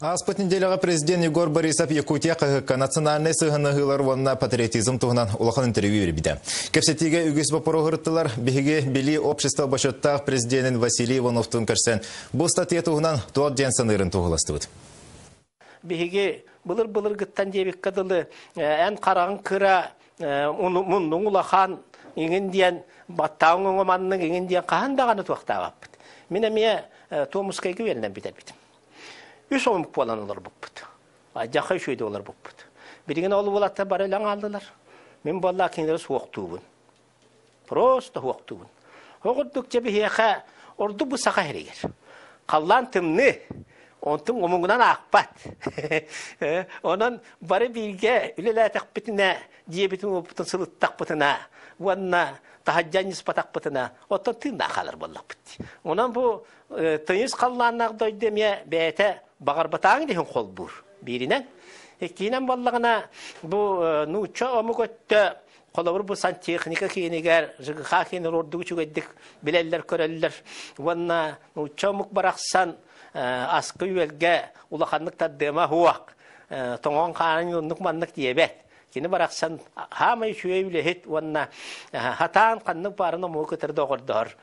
Ааспыт неделяҕа президент Егор Борисов Якутия хаһыакка национальнай сыһыаннаһыылар уонна патриотизм туһунан улахан интервью биэрбитэ. Кэпсэтиигэ үгүс боппуруоһу ырыттылар. Биһиги Билии общество бочуоттаах президенин Василий Ивановтуун көрсөн бу статья туһунан туох диэн саныырын туоһуластыбыт. Биһиги былыр-былыргыттан диэбиккэ дылы эн хараҕыҥ кыра, муннуҥ улахан, иҥин диэн баттааҥ оҥо маннык иҥин диэн хаһан даҕаны туохтаабаппыт. Мин эмиэ Туомускайга үөрэнэн бүтэрбитим. Үс омук буолан олорбуппут. Дьаха үчүгэйдик олорбуппут. Билигин ол уолаттар бары өлөн хааллылар. Мин буоллаа кинилэри суохтуубун. Просто суохтуубун. Ол курдук дьэ биһиэхэ ордук бу саха сиригэр. Халлаан тымныы, онтун омугунан аахпат. Онон бары бииргэ үлэлээтэхпитинэ, дьиэбитин уоппутун сылыттахпытына уонна таһырдьа анньыспатахпытына, оттон тыыннаах хаалар буоллахпыт. Онон бу тыйыс халлааннаах дойду эмиэ бэйэтэ баҕарбатааҥ иһин холбуур бииринэн. Иккиһинэн буоллаҕына, бу нуучча омук өттө холобур бу сантехника киинигэр ЖКХ киинигэр ордук үчүгэйдик билэллэр көрөллөр уонна нуучча омук барахсан аска-үөлгэ улаханнык тардыама суох тоҥон хаанын оннук маннык диэбэт. Кини барахсан хаамай үчүгэй үлэһит уонна хатаан ханнык баарын омугу кытары доҕордоһор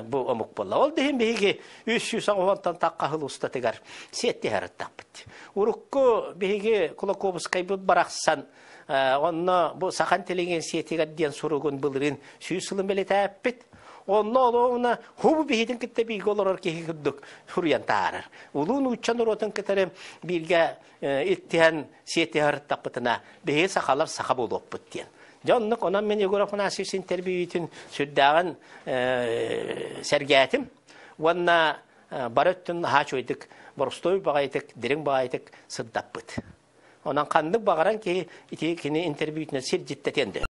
бу омук буолла. Ол да иһин биһиги 300 онтон тахха сыл устатыгар сиэттиһэр аттахпыт. Урукку биһиги Кулаковскайбыт барахсан онно бу Сахан интеллигенциятыгар диэн суругун былырыын 100 сылын бэлитээппит. Онно олоҕуна хубу биһитин кытта бииргэ олорор киһи курдук суруйан таарар. Улуу нуучча норуотун кытары бииргэ иттиһэн сиэтиһэр таппытына биһиги сахалар саха буолуохпут диэн. Дьэ оннук онон мин Егор Афанасьевич интервьютун сүрдээҕин сэргээтим уонна бары өттүн наһаа үчүгэйдик боростуой баҕайытык, дириҥ баҕайытык сырдаппыт. Онон ханнык баҕаран киһи ити кини интервьютунан сирдьиттэтиэн да.